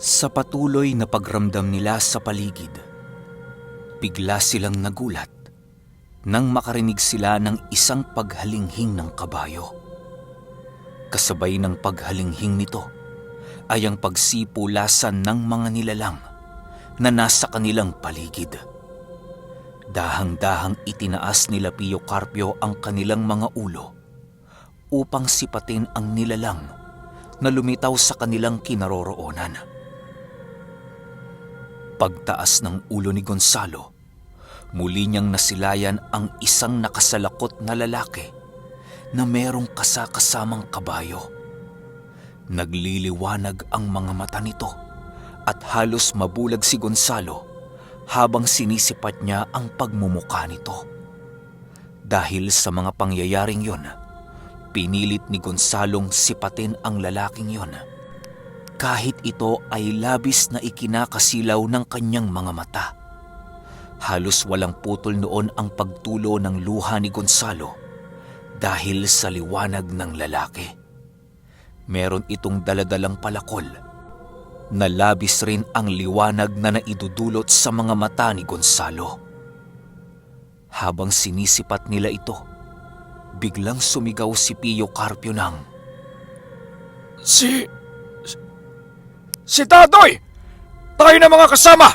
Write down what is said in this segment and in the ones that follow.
Sa patuloy na pagramdam nila sa paligid, bigla silang nagulat nang makarinig sila ng isang paghalinghing ng kabayo. Kasabay ng paghalinghing nito ay ang pagsipulasan ng mga nilalang na nasa kanilang paligid. Dahang-dahang itinaas nila Pio Carpio ang kanilang mga ulo upang sipatin ang nilalang na lumitaw sa kanilang kinaroroonan. Pagtaas ng ulo ni Gonzalo, muli niyang nasilayan ang isang nakasalakot na lalaki na merong kasakasamang kabayo. Nagliliwanag ang mga mata nito at halos mabulag si Gonzalo habang sinisipat niya ang pagmumukha nito. Dahil sa mga pangyayaring yon, pinilit ni Gonzalong sipatin ang lalaking yon. Kahit ito ay labis na ikinakasilaw ng kanyang mga mata. Halos walang putol noon ang pagtulo ng luha ni Gonzalo dahil sa liwanag ng lalaki. Meron itong daladalang palakol na labis rin ang liwanag na naidudulot sa mga mata ni Gonzalo. Habang sinisipat nila ito, biglang sumigaw si Pio Carpio ng, Si Dadoy! Tayo na mga kasama!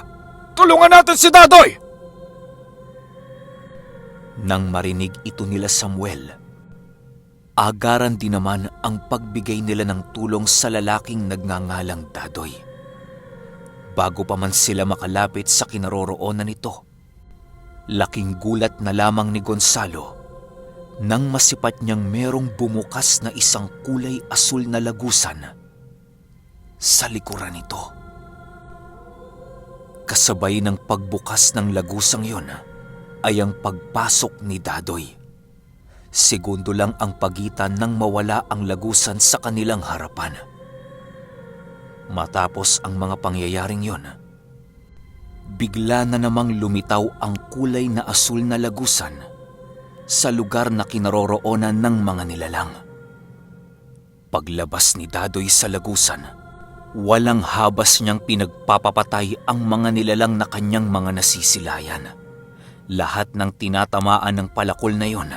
Tulungan natin si Dadoy! Nang marinig ito nila Samuel, agaran din naman ang pagbigay nila ng tulong sa lalaking nagngangalang Dadoy. Bago pa man sila makalapit sa kinaroroonan nito, laking gulat na lamang ni Gonzalo nang masipat niyang merong bumukas na isang kulay asul na lagusan sa likuran nito. Kasabay ng pagbukas ng lagusang yon ay ang pagpasok ni Dadoy. Segundo lang ang pagitan nang mawala ang lagusan sa kanilang harapan. Matapos ang mga pangyayaring yon, bigla na namang lumitaw ang kulay na asul na lagusan sa lugar na kinaroroonan ng mga nilalang. Paglabas ni Dadoy sa lagusan, walang habas niyang pinagpapapatay ang mga nilalang na kanyang mga nasisilayan. Lahat ng tinatamaan ng palakol na yon,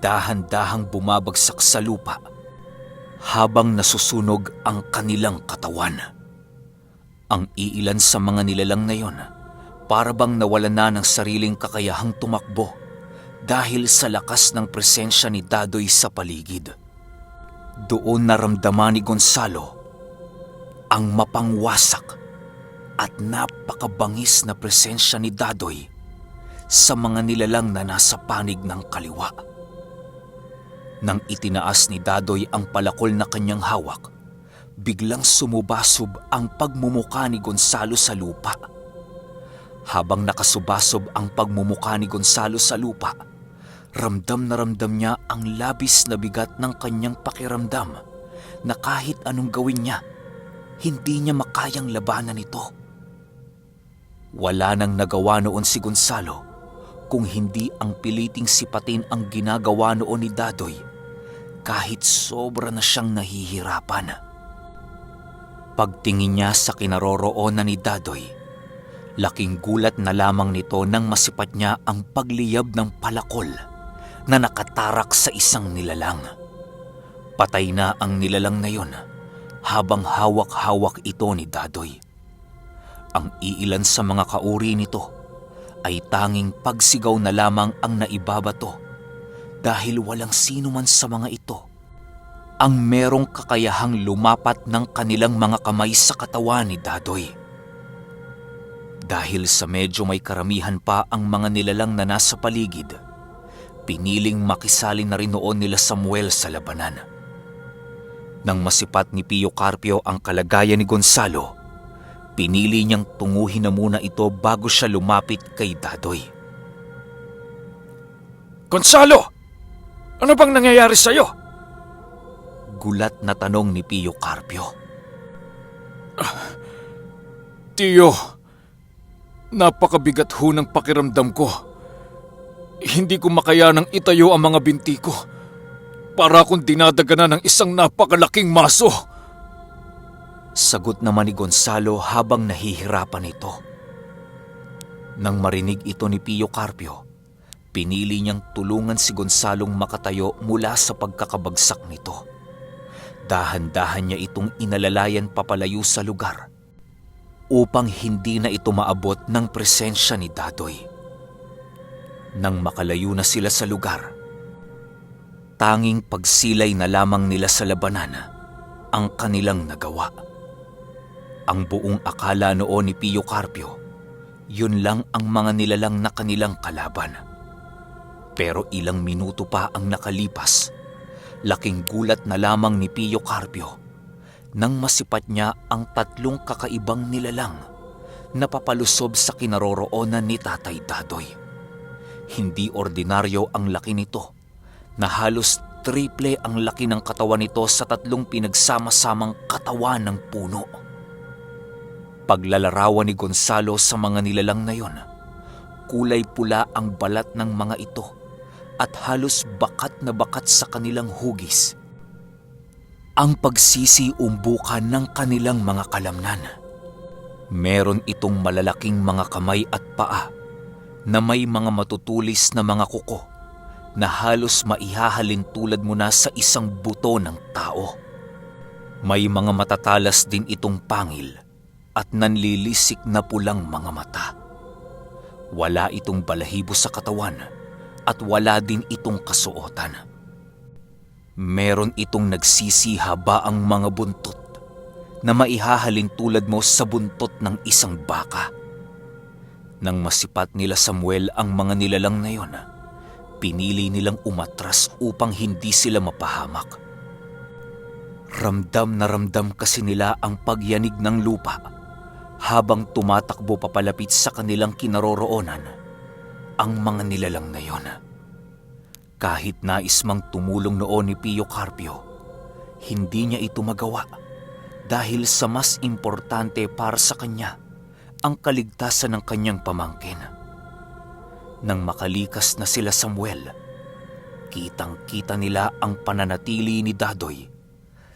dahan-dahang bumabagsak sa lupa habang nasusunog ang kanilang katawan. Ang iilan sa mga nilalang na yon, para bang nawalan na ng sariling kakayahang tumakbo dahil sa lakas ng presensya ni Dadoy sa paligid. Doon naramdaman ni Gonzalo ang mapangwasak at napakabangis na presensya ni Dadoy sa mga nilalang na nasa panig ng kaliwa. Nang itinaas ni Dadoy ang palakol na kanyang hawak, biglang sumubasob ang pagmumukha ni Gonzalo sa lupa. Habang nakasubasob ang pagmumukha ni Gonzalo sa lupa, ramdam na ramdam niya ang labis na bigat ng kanyang pakiramdam na kahit anong gawin niya, hindi niya makayang labanan ito. Wala nang nagawa noon si Gonzalo kung hindi ang piliting sipatin ang ginagawa noon ni Dadoy kahit sobra na siyang nahihirapan. Pagtingin niya sa kinaroroonan ni Dadoy, laking gulat na lamang nito nang masipat niya ang pagliyab ng palakol na nakatarak sa isang nilalang. Patay na ang nilalang na yon habang hawak-hawak ito ni Dadoy. Ang iilan sa mga kauri nito ay tanging pagsigaw na lamang ang naibabato dahil walang sino man sa mga ito ang merong kakayahang lumapat ng kanilang mga kamay sa katawan ni Dadoy. Dahil sa medyo may karamihan pa ang mga nilalang na nasa paligid, piniling makisali na rin noon nila Samuel sa labanan. Nang masipat ni Pio Carpio ang kalagayan ni Gonzalo, pinili niyang tunguhin na muna ito bago siya lumapit kay Dadoy. Gonzalo! Ano bang nangyayari sa'yo? Gulat na tanong ni Pio Carpio. Tiyo, napakabigat ho ng pakiramdam ko. Hindi ko makayanang itayo ang mga binti ko. Para akong dinadaganan ng isang napakalaking maso. Sagot naman ni Gonzalo habang nahihirapan ito. Nang marinig ito ni Pio Carpio, pinili niyang tulungan si Gonzalong makatayo mula sa pagkakabagsak nito. Dahan-dahan niya itong inalalayan papalayo sa lugar upang hindi na ito maabot ng presensya ni Dadoy. Nang makalayo na sila sa lugar, tanging pagsilay na lamang nila sa labanan ang kanilang nagawa. Ang buong akala noon ni Pio Carpio, yun lang ang mga nilalang na kanilang kalaban. Pero ilang minuto pa ang nakalipas, laking gulat na lamang ni Pio Carpio nang masipat niya ang 3 kakaibang nilalang na papalusob sa kinaroroonan ni Tatay Dadoy. Hindi ordinaryo ang laki nito, na halos triple ang laki ng katawan nito sa 3 pinagsama-samang katawan ng puno. Paglalarawan ni Gonzalo sa mga nilalang na yon, kulay pula ang balat ng mga ito at halos bakat na bakat sa kanilang hugis. Ang pagsisiumbukan ng kanilang mga kalamnan. Meron itong malalaking mga kamay at paa na may mga matutulis na mga kuko na halos maihahalin tulad mo na sa isang buto ng tao. May mga matatalas din itong pangil at nanlilisik na pulang mga mata. Wala itong balahibo sa katawan at wala din itong kasuotan. Meron itong nagsisihabaang mga buntot na maihahalin tulad mo sa buntot ng isang baka. Nang masipat nila Samuel ang mga nilalang na yon, pinili nilang umatras upang hindi sila mapahamak. Ramdam na ramdam kasi nila ang pagyanig ng lupa habang tumatakbo papalapit sa kanilang kinaroroonan ang mga nilalang na yon. Kahit nais mang tumulong noon ni Pio Carpio, hindi niya ito magawa dahil sa mas importante para sa kanya ang kaligtasan ng kanyang pamangkin. Nang makalikas na sila Samuel, kitang-kita nila ang pananatili ni Dadoy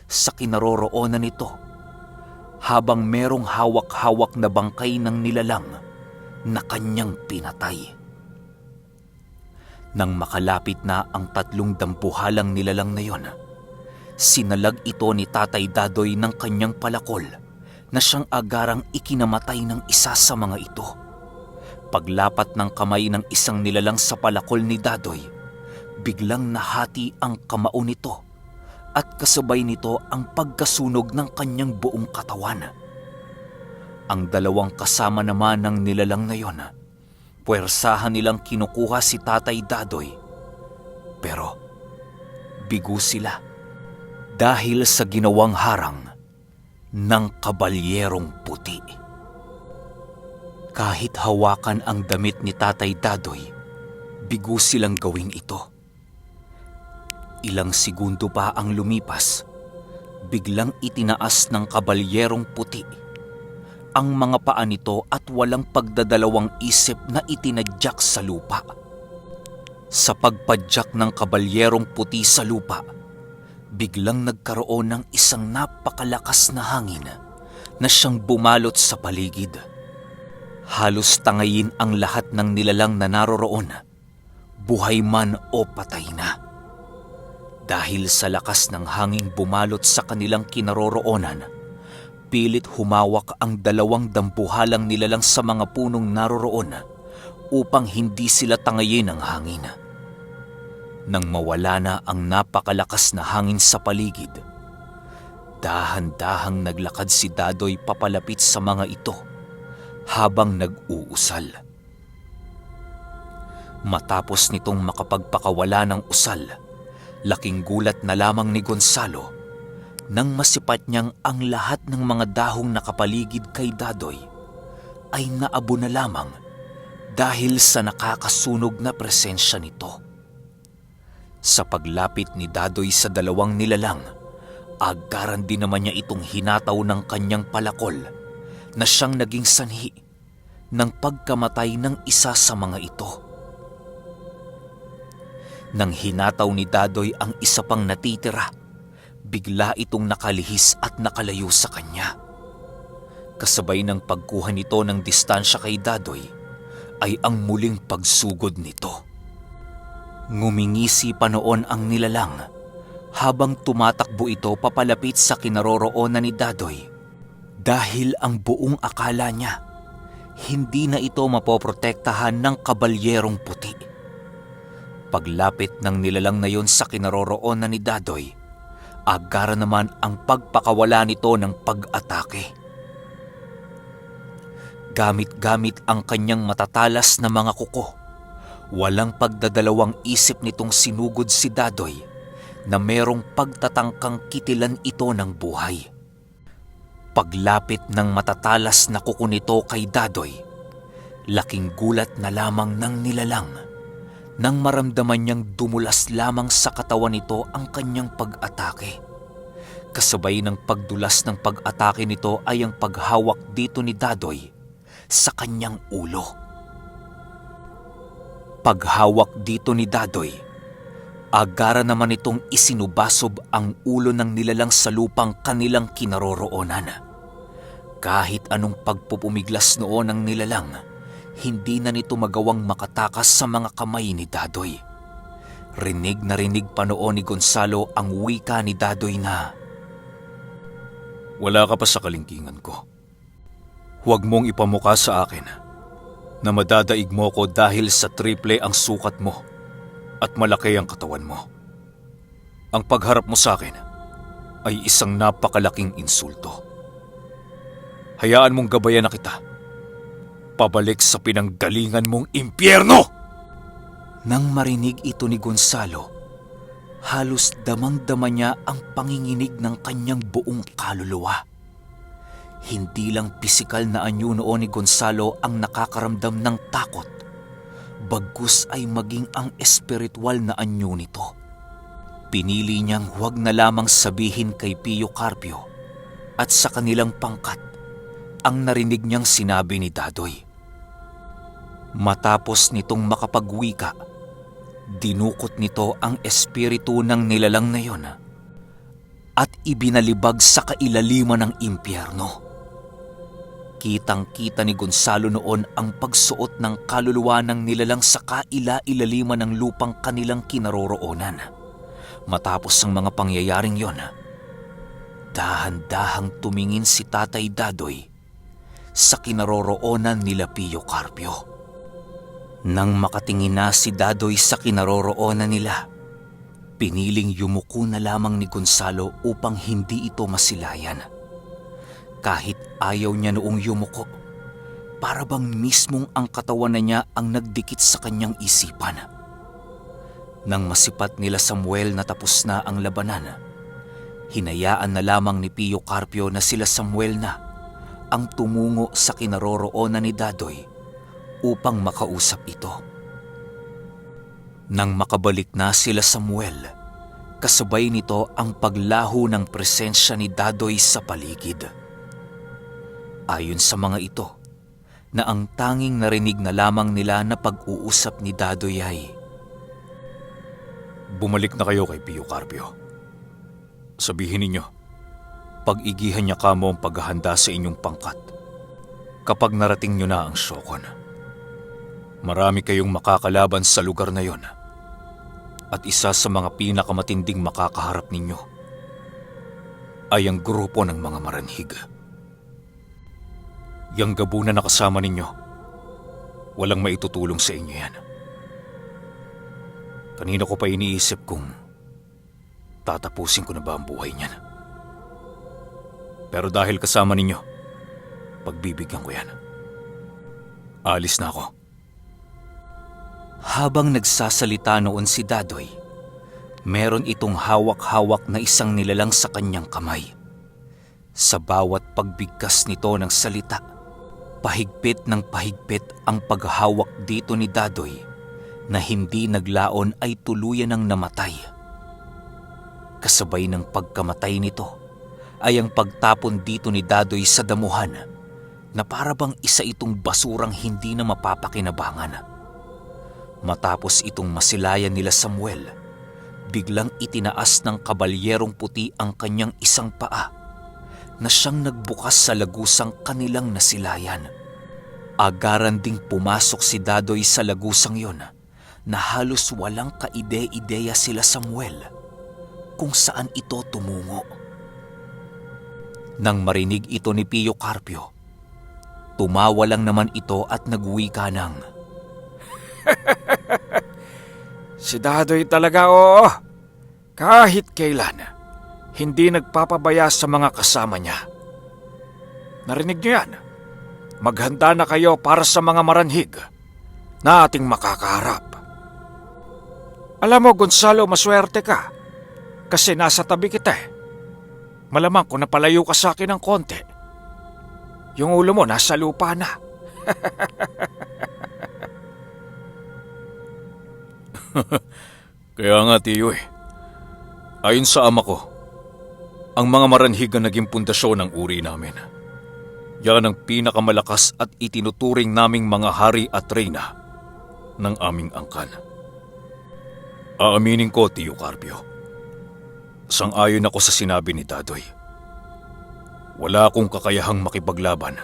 sa kinaroroonan nito habang merong hawak-hawak na bangkay ng nilalang na kanyang pinatay. Nang makalapit na ang 3 dambuhalang nilalang na yon, sinalag ito ni Tatay Dadoy ng kanyang palakol na siyang agarang ikinamatay ng isa sa mga ito. Paglapat ng kamay ng isang nilalang sa palakol ni Dadoy, biglang nahati ang kamao nito at kasabay nito ang pagkasunog ng kanyang buong katawan. Ang 2 kasama naman ng nilalang na yon, puwersahan nilang kinukuha si Tatay Dadoy. Pero bigo sila dahil sa ginawang harang ng kabalyerong puti. Kahit hawakan ang damit ni Tatay Dadoy, bigo silang gawin ito. Ilang segundo pa ang lumipas, biglang itinaas ng kabalyerong puti ang mga paa nito at walang pagdadalawang isip na itinadyak sa lupa. Sa pagpadyak ng kabalyerong puti sa lupa, biglang nagkaroon ng isang napakalakas na hangin na siyang bumalot sa paligid. Halos tangayin ang lahat ng nilalang na naroroon, buhay man o patay na. Dahil sa lakas ng hangin bumalot sa kanilang kinaroroonan, pilit humawak ang 2 dambuhalang nilalang sa mga punong naroroon upang hindi sila tangayin ng hangin. Nang mawala na ang napakalakas na hangin sa paligid, dahan-dahang naglakad si Dadoy papalapit sa mga ito habang nag-uusal. Matapos nitong makapagpakawala ng usal, laking gulat na lamang ni Gonzalo nang masipat niyang ang lahat ng mga dahong nakapaligid kay Dadoy ay naabo na lamang dahil sa nakakasunog na presensya nito. Sa paglapit ni Dadoy sa 2 nilalang, agaran din naman niya itong hinataw ng kanyang palakol na siyang naging sanhi ng pagkamatay ng isa sa mga ito. Nang hinataw ni Dadoy ang isa pang natitira, bigla itong nakalihis at nakalayo sa kanya. Kasabay ng pagkuha nito ng distansya kay Dadoy ay ang muling pagsugod nito. Ngumingisi pa noon ang nilalang habang tumatakbo ito papalapit sa kinaroroonan ni Dadoy dahil ang buong akala niya hindi na ito mapoprotektahan ng kabalyerong puti. Paglapit ng nilalang na yon sa kinaroroonan ni Dadoy, agara naman ang pagpakawala nito ng pag-atake. Gamit-gamit ang kanyang matatalas na mga kuko, walang pagdadalawang isip nitong sinugod si Dadoy na merong pagtatangkang kitilan ito ng buhay. Paglapit ng matatalas na kuko nito kay Dadoy, laking gulat na lamang ng nilalang nang maramdaman niyang dumulas lamang sa katawan nito ang kanyang pag-atake. Kasabay ng pagdulas ng pag-atake nito ay ang paghawak dito ni Dadoy sa kanyang ulo. Paghawak dito ni Dadoy, agara naman itong isinubasob ang ulo ng nilalang sa lupang kanilang kinaroroonan. Kahit anong pagpupumiglas noon ng nilalang, hindi na nito magawang makatakas sa mga kamay ni Dadoy. Rinig na rinig pa noon ni Gonzalo ang wika ni Dadoy na, Wala ka pa sa kalingkingan ko. Huwag mong ipamukha sa akin na madadaig mo ko dahil sa triple ang sukat mo at malaki ang katawan mo. Ang pagharap mo sa akin ay isang napakalaking insulto. Hayaan mong gabayan na kita. Pabalik sa pinanggalingan mong impyerno! Nang marinig ito ni Gonzalo, halos damang-dama niya ang panginginig ng kanyang buong kaluluwa. Hindi lang pisikal na anyo noon ni Gonzalo ang nakakaramdam ng takot, bagkus ay maging ang espiritual na anyo nito. Pinili niyang huwag na lamang sabihin kay Pio Carpio at sa kanilang pangkat ang narinig niyang sinabi ni Dadoy. Matapos nitong makapagwika, dinukot nito ang espiritu ng nilalang na yon at ibinalibag sa kailaliman ng impyerno. Kitang-kita ni Gonzalo noon ang pagsuot ng kaluluwa ng nilalang sa kaila-ilaliman ng lupang kanilang kinaroroonan. Matapos ang mga pangyayaring yon, dahan-dahang tumingin si Tatay Dadoy sa kinaroroonan nila Pio Carpio. Nang makatingin na si Dadoy sa kinaroroonan nila, piniling yumuko na lamang ni Gonzalo upang hindi ito masilayan. Kahit ayaw niya noong yumuko, para bang mismong ang katawan na niya ang nagdikit sa kanyang isipan. Nang masipat nila Samuel na tapos na ang labanan, hinayaan na lamang ni Pio Carpio na sila Samuel na ang tumungo sa kinaroroonan ni Dadoy upang makausap ito. Nang makabalik na sila Samuel, kasabay nito ang paglaho ng presensya ni Dadoy sa paligid. Ayon sa mga ito, na ang tanging narinig na lamang nila na pag-uusap ni Dadoy ay, Bumalik na kayo kay Pio Carpio. Sabihin ninyo, pag-igihan niya kamo ang paghahanda sa inyong pangkat kapag narating nyo na ang Shokon. Marami kayong makakalaban sa lugar na yon at isa sa mga pinakamatinding makakaharap ninyo ay ang grupo ng mga maranhig. Yang gabunan na kasama ninyo, walang maitutulong sa inyo yan. Kanina ko pa iniisip kung tatapusin ko na ba ang buhay niyan. Pero dahil kasama ninyo, pagbibigyan ko yan. Alis na ako. Habang nagsasalita noon si Dadoy, meron itong hawak-hawak na isang nilalang sa kanyang kamay. Sa bawat pagbigkas nito ng salita, pahigpit ng pahigpit ang paghawak dito ni Dadoy na hindi naglaon ay tuluyan ng namatay. Kasabay ng pagkamatay nito ay ang pagtapon dito ni Dadoy sa damuhan na parabang isa itong basurang hindi na mapapakinabangan. Matapos itong masilayan nila Samuel, biglang itinaas ng kabalyerong puti ang kanyang isang paa na siyang nagbukas sa lagusang kanilang nasilayan. Agaran ding pumasok si Dadoy sa lagusang yon na halos walang kaide-ideya sila Samuel kung saan ito tumungo. Nang marinig ito ni Pio Carpio, tumawa lang naman ito at nagwika ng, Si Dadoy talaga, oo. Kahit kailan, hindi nagpapabaya sa mga kasama niya. Narinig niyo yan? Maghanda na kayo para sa mga maranhig na ating makakaharap. Alam mo, Gonzalo, maswerte ka kasi nasa tabi kita eh. Malamang kung napalayo ka sa akin ng konti, yung ulo mo nasa lupa na. Kaya nga, Tiyo eh. Ayon sa ama ko, ang mga maranhig ang naging pundasyon ng uri namin. Yan ang pinakamalakas at itinuturing naming mga hari at reyna ng aming angkan. Aaminin ko, Tiyo Carpio, sang-ayon ako sa sinabi ni Dadoy. Wala akong kakayahang makipaglaban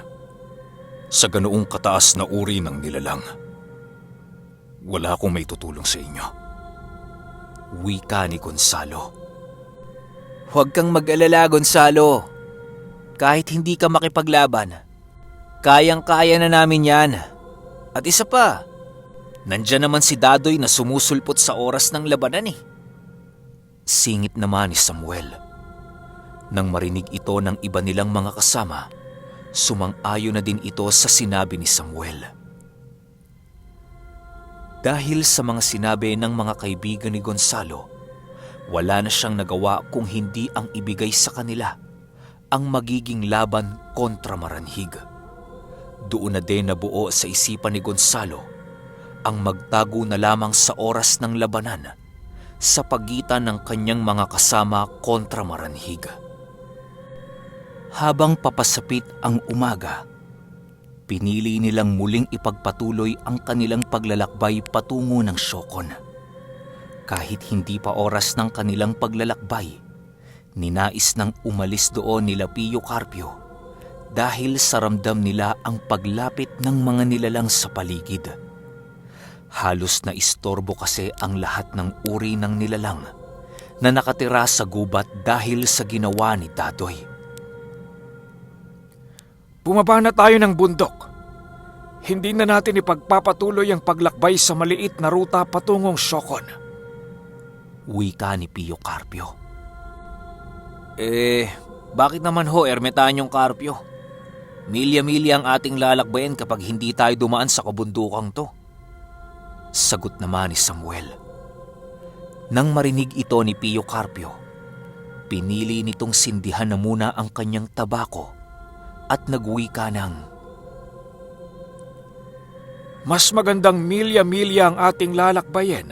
sa ganoong kataas na uri ng nilalang. Wala akong may tutulong sa inyo. wika ni Gonzalo. Huwag kang mag-alala, Gonzalo. Kahit hindi ka makipaglaban, kayang-kaya na namin yan. At isa pa, nandyan naman si Dadoy na sumusulpot sa oras ng labanan eh. Singit naman ni Samuel. Nang marinig ito ng iba nilang mga kasama, sumang-ayon na din ito sa sinabi ni Samuel. Dahil sa mga sinabi ng mga kaibigan ni Gonzalo, wala na siyang nagawa kung hindi ang ibigay sa kanila ang magiging laban kontra maranhig. Doon na din nabuo sa isipan ni Gonzalo ang magtago na lamang sa oras ng labanan sa pagitan ng kanyang mga kasama kontra maranhig. Habang papasapit ang umaga, pinili nilang muling ipagpatuloy ang kanilang paglalakbay patungo ng Siokon. Kahit hindi pa oras ng kanilang paglalakbay, ninais nang umalis doon nila Pio Carpio dahil sa ramdam nila ang paglapit ng mga nilalang sa paligid. Halos na istorbo kasi ang lahat ng uri ng nilalang na nakatira sa gubat dahil sa ginawa ni Dadoy. Bumaba na tayo ng bundok. Hindi na natin ipagpapatuloy ang paglakbay sa maliit na ruta patungong Siokon. Wika ni Pio Carpio. Bakit naman ho, Ermetanyong Carpio? Milya-milya ang ating lalakbayin kapag hindi tayo dumaan sa kabundukang to. Sagot naman ni Samuel. Nang marinig ito ni Pio Carpio, pinili nitong sindihan na muna ang kanyang tabako at nagwika ng, Mas magandang milya-milya ang ating lalakbayin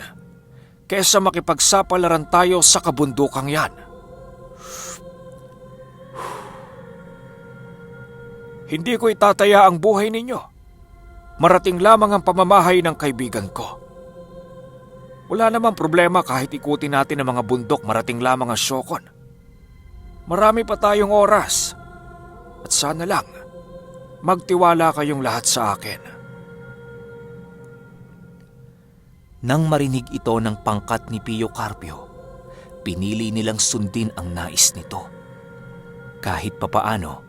kesa makipagsapalaran tayo sa kabundukang yan. Hindi ko itataya ang buhay ninyo. Marating lamang ang pamamahay ng kaibigan ko. Wala namang problema kahit ikutin natin ang mga bundok, marating lamang ang Siokon. Marami pa tayong oras. At sana lang, magtiwala kayong lahat sa akin. Nang marinig ito ng pangkat ni Pio Carpio, pinili nilang sundin ang nais nito. Kahit papaano,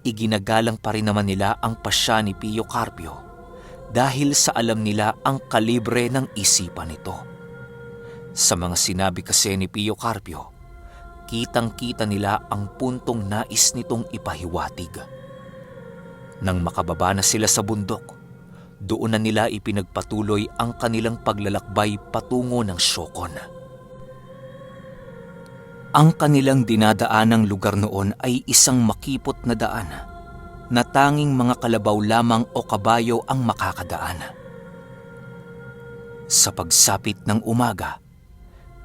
iginagalang pa rin naman nila ang pasya ni Pio Carpio dahil sa alam nila ang kalibre ng isipan nito. Sa mga sinabi kasi ni Pio Carpio, kitang-kita nila ang puntong nais nitong ipahiwatig. Nang makababa na sila sa bundok, doon na nila ipinagpatuloy ang kanilang paglalakbay patungo ng Siokon. Ang kanilang dinadaanang lugar noon ay isang makipot na daan na tanging mga kalabaw lamang o kabayo ang makakadaan. Sa pagsapit ng umaga,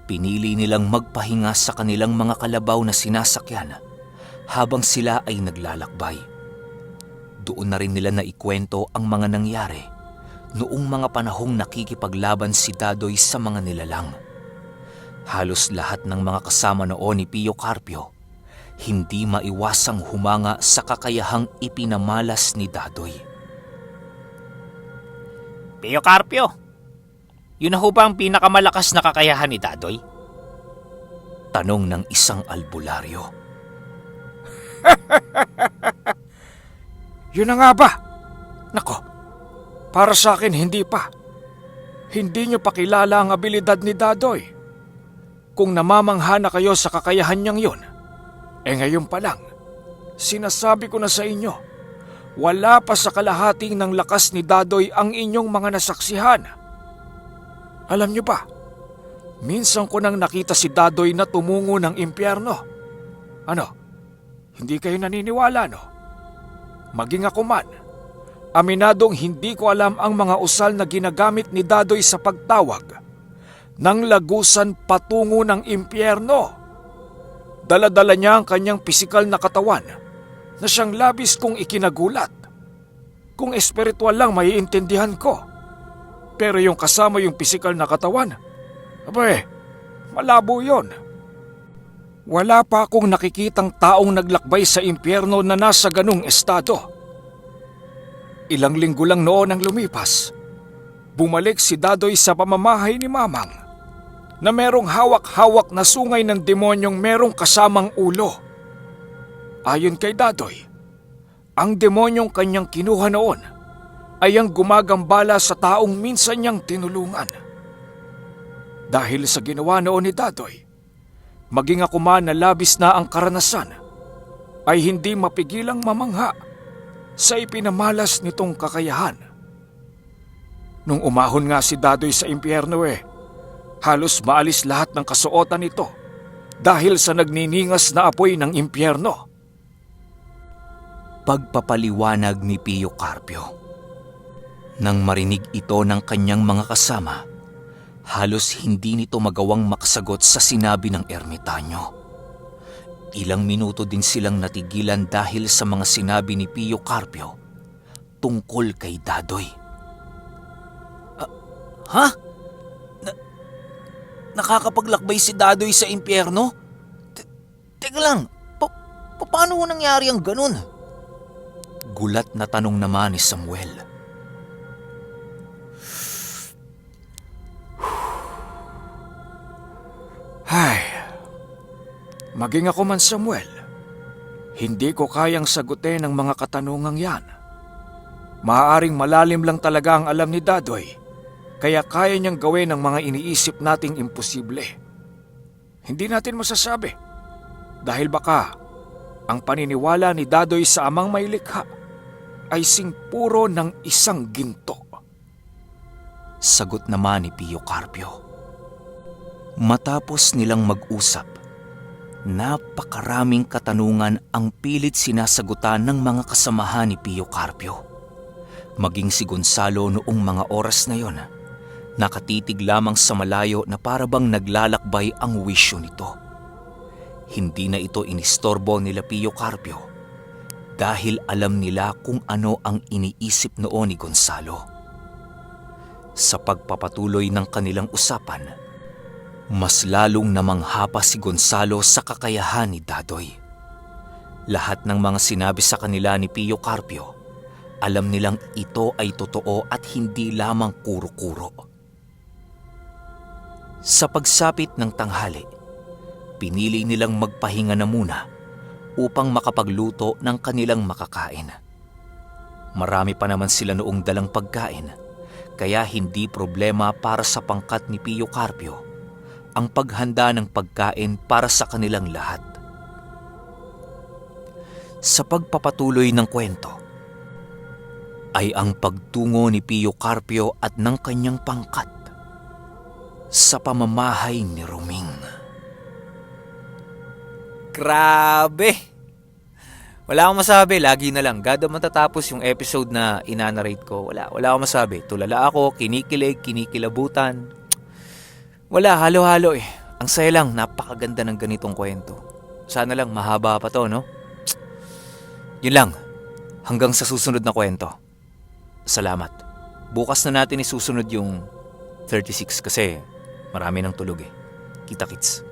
pinili nilang magpahinga sa kanilang mga kalabaw na sinasakyan habang sila ay naglalakbay. Doon na rin nila naikwento ang mga nangyari noong mga panahong nakikipaglaban si Dadoy sa mga nilalang. Halos lahat ng mga kasama noon ni Pio Carpio, hindi maiwasang humanga sa kakayahang ipinamalas ni Dadoy. Pio Carpio, yun na ho ba ang pinakamalakas na kakayahan ni Dadoy? Tanong ng isang albularyo. Yun na nga ba? Nako, para sa akin hindi pa. Hindi nyo pa kilala ang abilidad ni Dadoy. Kung namamangha na kayo sa kakayahan niyang yun, ngayon pa lang, sinasabi ko na sa inyo, wala pa sa kalahating ng lakas ni Dadoy ang inyong mga nasaksihan. Alam nyo ba, minsan ko nang nakita si Dadoy na tumungo ng impyerno. Ano, hindi kayo naniniwala no? Maging ako man, aminadong hindi ko alam ang mga usal na ginagamit ni Dadoy sa pagtawag ng lagusan patungo ng impyerno. Dala-dala niya ang kanyang pisikal na katawan na siyang labis kong ikinagulat. Kung espiritual lang maiintindihan ko. Pero yung kasama yung pisikal na katawan, malabo yon. Wala pa akong nakikitang taong naglakbay sa impyerno na nasa ganung estado. Ilang linggo lang noon ang lumipas. Bumalik si Dadoy sa pamamahay ni Mamang na merong hawak-hawak na sungay ng demonyong merong kasamang ulo. Ayon kay Dadoy, ang demonyong kanyang kinuha noon ay ang gumagambala sa taong minsan niyang tinulungan. Dahil sa ginawa noon ni Dadoy, maging ako man na labis na ang karanasan, ay hindi mapigilang mamangha sa ipinamalas nitong kakayahan. Nung umahon nga si Dadoy sa impyerno halos maalis lahat ng kasuotan nito dahil sa nagniningas na apoy ng impyerno. Pagpapaliwanag ni Pio Carpio. Nang marinig ito ng kanyang mga kasama, halos hindi nito magawang makasagot sa sinabi ng ermitanyo. Ilang minuto din silang natigilan dahil sa mga sinabi ni Pio Carpio tungkol kay Dadoy. Ha? Nakakapaglakbay si Dadoy sa impyerno? Teka lang, paano ho nangyari ang ganun? Gulat na tanong naman ni Samuel. Ay, maging ako man Samuel, hindi ko kayang sagutin ang mga katanungang yan. Maaaring malalim lang talaga ang alam ni Dadoy, kaya kaya niyang gawin ang mga iniisip nating imposible. Hindi natin masasabi, dahil baka ang paniniwala ni Dadoy sa amang may likha ay singpuro ng isang ginto. Sagot naman ni Pio Carpio. Matapos nilang mag-usap, napakaraming katanungan ang pilit sinasagutan ng mga kasamahan ni Pio Carpio. Maging si Gonzalo noong mga oras na yon, nakatitig lamang sa malayo na parabang naglalakbay ang wisyo nito. Hindi na ito inistorbo nila Pio Carpio dahil alam nila kung ano ang iniisip noon ni Gonzalo. Sa pagpapatuloy ng kanilang usapan, mas lalong namangha pa si Gonzalo sa kakayahan ni Dadoy. Lahat ng mga sinabi sa kanila ni Pio Carpio, alam nilang ito ay totoo at hindi lamang kuro-kuro. Sa pagsapit ng tanghali, pinili nilang magpahinga na muna upang makapagluto ng kanilang makakain. Marami pa naman sila noong dalang pagkain, kaya hindi problema para sa pangkat ni Pio Carpio ang paghanda ng pagkain para sa kanilang lahat. Sa pagpapatuloy ng kwento, ay ang pagtungo ni Pio Carpio at ng kanyang pangkat sa pamamahay ni Ruming. Grabe! Wala akong masabi, lagi na lang. Gado matatapos yung episode na inanarrate ko. Wala akong masabi. Tulala ako, kinikilig, kinikilabutan. Wala, halo-halo eh. Ang saya lang, napakaganda ng ganitong kwento. Sana lang mahaba pa to, no? Yun lang. Hanggang sa susunod na kwento. Salamat. Bukas na natin isusunod yung 36 kasi marami ng tulog eh. Kita-kits.